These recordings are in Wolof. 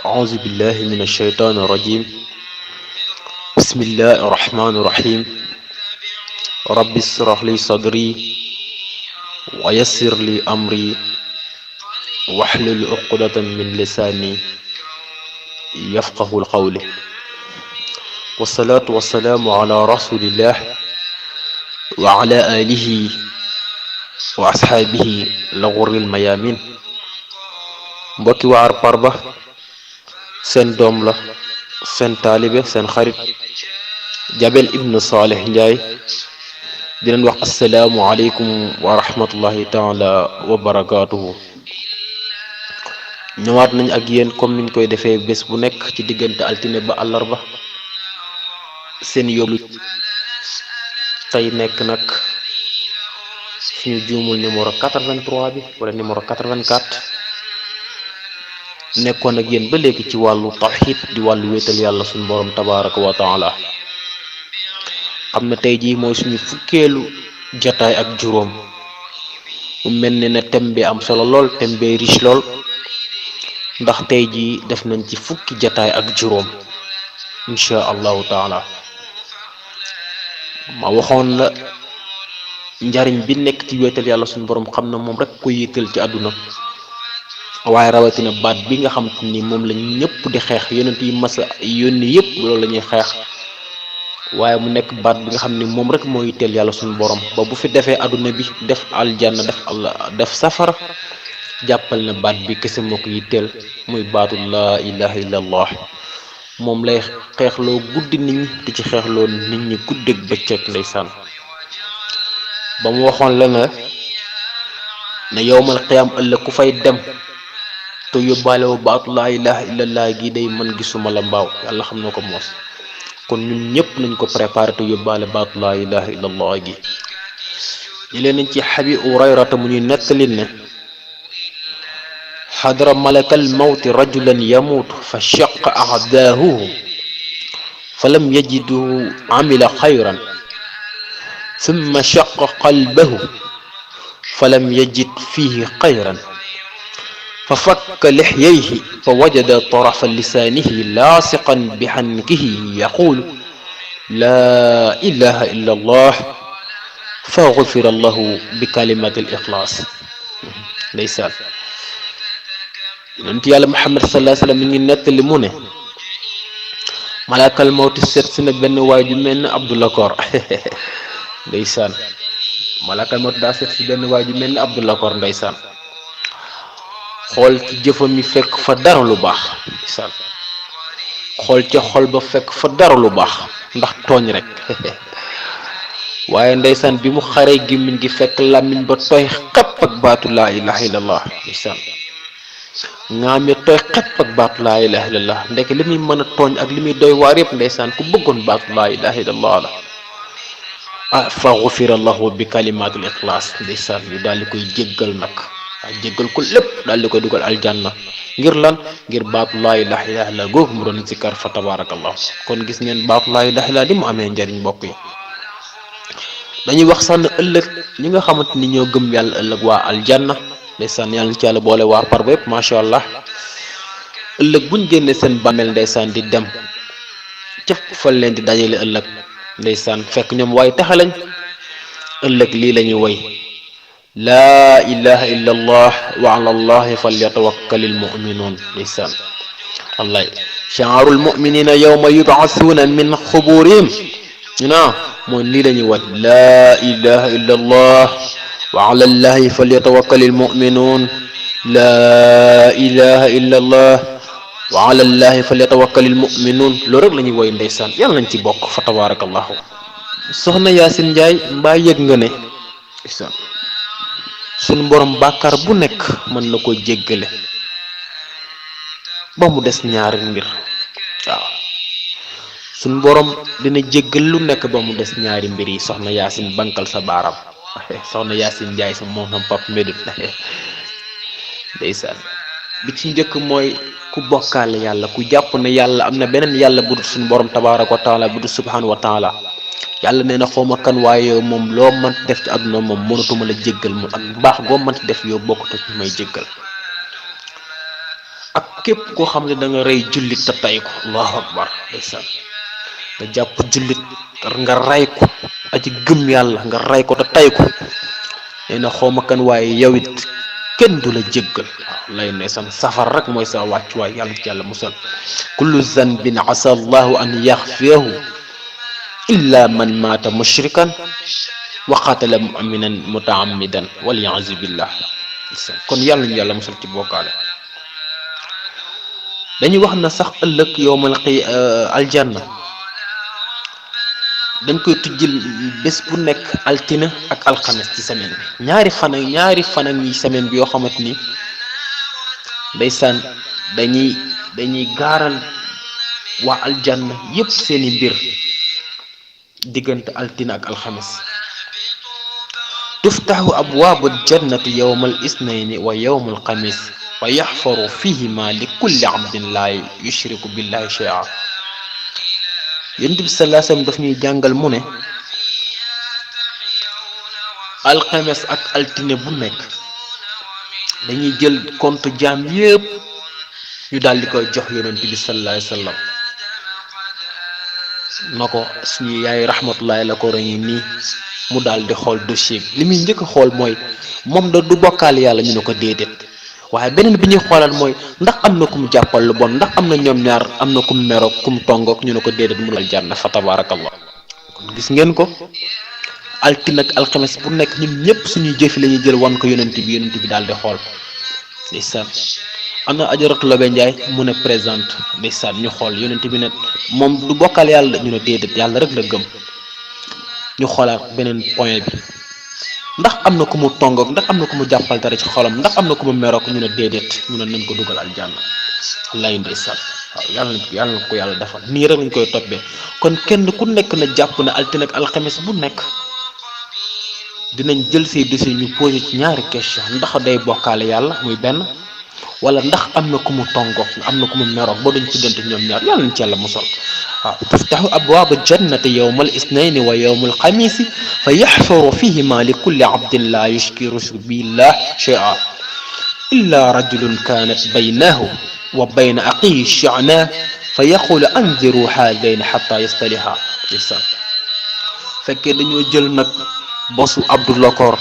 أعوذ بالله من الشيطان الرجيم. بسم الله الرحمن الرحيم. رب اشرح لي صدري ويسر لي أمري واحلل عقدة من لساني يفقه القول. والصلاة والسلام على رسول الله وعلى آله وأصحابه الغر الميامين. mbokki waar Parba seen doom la seen taalibe seen xarit Jabel ibnu Saleh Ndiaye di leen wax asalaamu aleykum wa rahmatullahi taala wa barakaatuhu. ñëwaat nañ ak yéen comme niñ koy defee bés bu nekk ci diggante altine ba àllarba seen yóbbu tey nekk nag suñu juumul numéro 83 bi wala numéro 84 nekkoon ak yéen ba léegi ci wàllu tawxiid di wàllu wéetal yàlla suñu borom tabaraka wa taala. xam na tey jii mooy suñu fukkeelu jataay ak juróom mu mel ne thème bi am solo lool, thème bi riche lool, ndax tey jii def nañ ci fukki jataay ak juróom insha allahu taala. ma waxoon la njariñ bi nekk ci wéetal yàlla suñu borom xam na moom rek ko yéetal ci àdduna, waaye rawatina baat bi nga xam te ni moom la ñëpp di xeex, yonent yi masa yónni yëpp loolu la ñuy xeex, waaye mu nekk baat bi nga xam ni moom rek moo yitteel yàlla suñu borom ba bu fi defee àdduna bi def aljanna def allah def safara, jàppal na baat bi kese moo ko yitteel, muy baatu laa ilaha illallah. moom lay xeexloo guddi nit ñi di ci xeexloo nit ñi guddeeg bëccëg ndeysaan. ba mu waxoon la ne yowmal qiyaam ëllëg ku fay dem te yóbbaale wu baatu laa ilaha illallah gi day man gisuma la mbaaw, yàlla xam na ko moos. kon ñun ñëpp nañ ko préparé te yóbbaale baatu laa ilaha illallah gi. jëlee nañ ci Abi Hurayrata mu ñuy nettali ne xadara malakal mawti rajulan yamuutu fa shaqa a'daahu fa lam yajidu amila xayran thumma shaqa qalbahu fa lam yajid fihi xayran fa fakka lixyayhi fa wajada tarafa lisaanihi laasiqan bi xankihi yaqulu laa ilaha illa allah fa gufira lahu bi kalimati al ixlaas. ndeysaan yonent yàlla Muhammad sallallahu alayhi wa sallam mi ngi nettali mu ne malaakal mawti seet si na benn waay ju mel ne Abdullah Koor ndeysaan malaakal mawti daa seet si benn waay ju mel ne Abdullah Koor ndeysaan. xool ci jëfam mi fekk fa dara lu baax ndeysaan, xool ca xol ba fekk fa dara lu baax ndax tooñ rek waaye ndeysaan bi mu xaree gémmiñ gi fekk làmmiñ ba tooy xepp ak baatu laa ilaha illallah ndeysaan. ngaam ya tooy xepp ak baatu laa ilaha illallah, ndek li muy mën a tooñ ak li muy doy waar yëpp ndeysaan ku bëggoon baatu laa ilaha illallah la. fa gufira lahu bi kalimatul ixlaas ndeysaan, ñu daal di koy jéggal nag, jéggal ko lépp daal di koy dugal aljanna. ngir lan? ngir baatu laa ilaha illallah googu mu doon zikkar fa tabarakallah. kon gis ngeen baatu laa ilaha illallah di mu amee njariñ mbokk yi. dañuy wax sànn ëllëg ñi nga xamante ni ñoo gëm yàlla ëllëg waa aljanna ndeysaan, yàlla ci yàlla boole waa Parba yëpp macha allah. ëllëg buñ génnee seen bàmmeel ndeysaan di dem ca fal leen di dajale ëllëg ndeysaan, fekk ñoom waaye taxe lañ. ëllëg lii la ñuy woy laa ilaha illa allah wa ala allahi falyatawakkalil mu'minuun ndeysaan. wallaay sha'arul mu'minina yawma yub'athuna min xuburihim mooy lii la ñuy woy laa ilaha illa allah wa ala allahi falyatawakkalil mu'minuun laa ilaha illa allah wa ala allahi falyatawakkalil mu'minuun. loolu rek la ñuy woy ndeysaan, yàlla nañ ci bokk fa tabarakallahu. soxna Yaasin Njaay mbaa yëg nga ne ndeysaan suñu borom bàkkaar bu nekk mën na ko jéggale ba mu des ñaari mbir. waaw suñu borom dina jéggal lu nekk ba mu des ñaari mbir yi. soxna Yaasin bankal sa baaram soxna Yaasin Njaay sa moom sam pap médut ndeysaan. bi ci njëkk mooy ku bokkaale yàlla, ku jàpp ne yàlla am na beneen yàlla bu dul suñu borom tabaraka wa taala, bu dul subhanahu wa taala. yàlla nee na xawma kan waaye moom loo mënti def ci àdduna moom mënatuma la jéggal moom, ak mbaax goo mënti def yow bokkut ak may jéggal. ak képp koo xam ne da nga rey jullit te tay ko allahu akbar ndeysaan nga jàpp jullit nga ray ko aji gëm yàlla nga ray ko te tay ko nee na xawma kan waaye yow it kenn du la jéggal waaw lay ndeysaan safar rek mooy sa wàccuwaay yàlla ci yàlla musal kullu zanbin asa allahu an yaxfirahu illa man maata mushrikan wa qatala mu'minan mutaammidan waliyaazu billah kon yàlla ñu yàlla musal ci bokkaale dañuy wax na sax ëllëg yowmal aljanna dañ koy tujjil bés bu nekk altina ak alxames ci semaine bi ñaari fan ak ñi semaine bi yoo xamante ni ndeysaan dañuy gaaral waa aljanna yépp seeni mbir diggante altina ak alxames tuftaxu abwaabu aljannati yowma al isnayni wa yowma alxamis wa yaxfaru fihima li kulli abdin laa yushriku billahi shay'a yonent bi sallallahu alayhi wasallam daf ñuy jàngal mu ne alxames ak altine bu nekk dañuy jël compte jaam yépp ñu daal di koy jox yonent bi sallallahu alayhi wasallam na ko suñu yaay rahmatullahi la ko reñi nii mu daal di xool dossier bi li muy njëkk a xool mooy moom da du bokkaal yàlla ñu ne ko déedéet waaye beneen bi ñuy xoolal mooy ndax am na ku mu jàppal lu bon ndax am na ñoom ñaar am na ku mu meroog ku mu tongoog ñu ne ko déedéet mu dal janna fa tabarakallah kon gis ngeen ko altine ak alxames bu nekk ñun ñëpp suñuy jëfi la ñuy jël wan ko yonent bi daal di xool ndeysaan am na ajaratu la ba njaay mu ne présente ndeysaan ñu xool yonent bi ne moom du bokkaal yàlla ñu ne déedéet yàlla rek la gëm ñu xoolaat beneen point bi ndax am na ku mu tongoog ndax am na ku mu jàppal dara ci xolam ndax am na ku mu meroog ñu ne déedéet ñu ne nañ ko dugal aljanna lay ndeysaan waaw yàlla na ko yàlla defal nii rek lañ koy toppee kon kenn ku nekk na jàpp ne altine ak alxames bu nekk dinañ jël say dossier ñu posé ci ñaari question ndax day bokkaale yàlla muy benn wala ndax am na ku mu tongoog am na ku mu meroog ba duñ tuddante ñoom ñaar yàlla nañ ci yàlla musal waaw tuftaxu abwaaba jannati yowma al isnayni wa yowma al xamisi fa yaxshuru fihima li kulli abdin laa yushriku billah shay'a illa rajulun kanat baynahu wa bayna aqihi sha'na fa yaqulu anziru haadayni xata yastaliha ndeysaan fekkee dañoo jël nag bosu abdulakor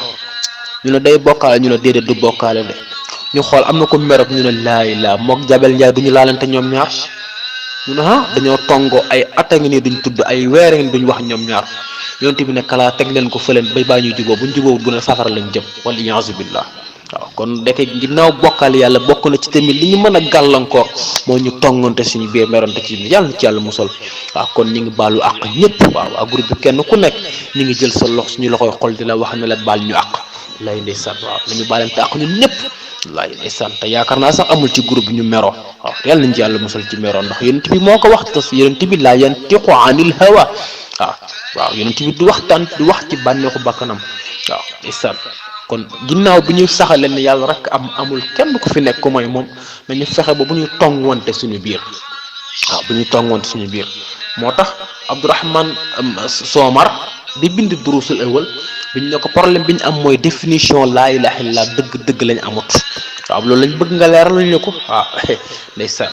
ñu ne day bokkaale ñu ne déedéet du bokkaale de ñu xool am na ko meroog ñu ne laay laa mook jabel njaay duñu laalante ñoom ñaar ñu ne dañoo tongo ay at a ngi nii duñ tudd ay weer a ngi duñ wax ñoom ñaar yonent bi ne kalaa teg leen ko fëleen bay baa ñuy juboo buñ juboo bu ne safara lañ jëm wal iyaazu billah waaw kon deke ginnaaw bokkaal yàlla bokk na ci tamit li ñu mën a gàllankoor moo ñu tongante suñu biir meronte ci yàlla na ci yàlla musal waaw kon ñi ngi baalu àq ñëpp waaw groupe bi kenn ku nekk ñi ngi jël sa lox suñu loxoy xol di la wax ne la baal ñu àq lay ndeysaan waaw nañu baalante àq ñun ñëpp lay ndeysaan te yaakaar naa sax amul ci groupe bi ñu meroo waaw yàlla nañ ci yàlla musal ci meroo ndax yonent bi moo ko wax te yonent bi laa yantiqu anil hawa waaw yonent bi du wax ci bànneexu bakkanam waaw ndeysaan kon ginnaaw bi ñu saxalee ne yàlla rek amul kenn ku fi nekk ku mooy moom nañu fexe ba bu ñuy tongwante suñu biir waaw bu ñuy tongwante suñu biir moo tax Abdourahman Somar di bind durusul awal bi ñu ne ko problème bi ñu am mooy définition laa ilaha illallah dëgg lañ amut waaw loolu lañ bëgg nga leeral ñu ko waaw ndeysaan